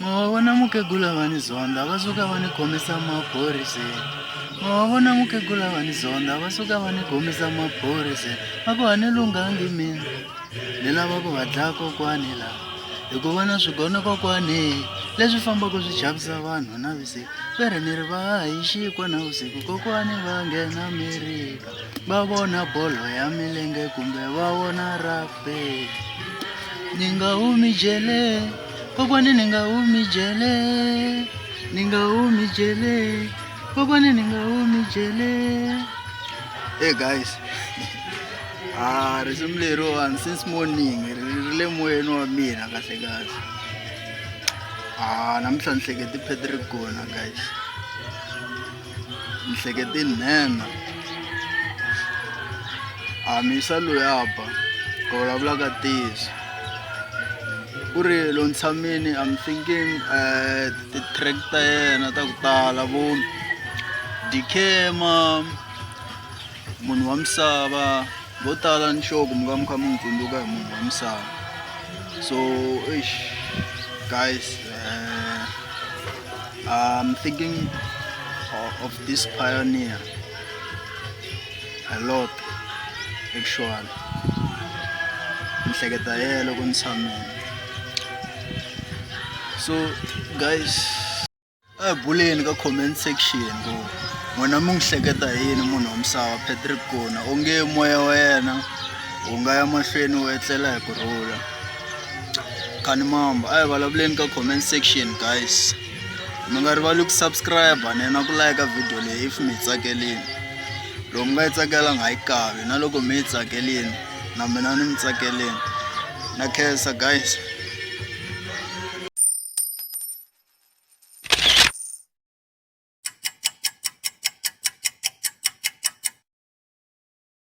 Ma va vona mukhegula va ni zonda va suka va ni khomisa maphoriseni. Ma va vona mukhegula va ni zonda va suka va ni khomisa maphoriseni. Va ku a ni lunghangi mina ni lava ku va dlaya kokwani la hikuva na swigono kokwani leswi fambaka swi chavisa vanhu navusiku va ri ni ri va hi xinkwa navusiku kokwani va nghena Amerika va vona bolo ya milenge kumbe va vona rugby ni nga humi jele kokwani ni nga humi jele ni nga humi jele kokwani ni nga humi jele hey guys. Ah, risimu leriwani since morning ri ri le moyeni wa mina kahle kahle. Ah, namuntlha ni hlekete Patrick Gona guys. Ni hlekete nhenha. A misa loyi a ba ku vulavula ka ntiyiso. Ku ri loko ni tshamile I'm thinking ti-track ta yena ta ku tala vo Dikhema. Munhu wa misava vo tala ni sure ku mi nga mi kha mi n'wi tsundzuka hi munhu wa misava so eish guys I'm thinking of this pioneer a lot actually ni hleketa yena loko ni tshamile so guys. A hi buleni ka comment section ku n'wina mi n'wi hleketa hi yini munhu wa misava Patrick Kona onge moya wa yena wu nga ya mahlweni wu etlela hi kurhula Khanimamba a hi vulavuleni ka comment section guys mi nga rivali ku subscribe ne na ku like video leyi if mi yi tsakelini loko mi nga yi tsakelanga yi kavi na loko mi yi tsakelini na mina ni mi tsakelini na khensa guys.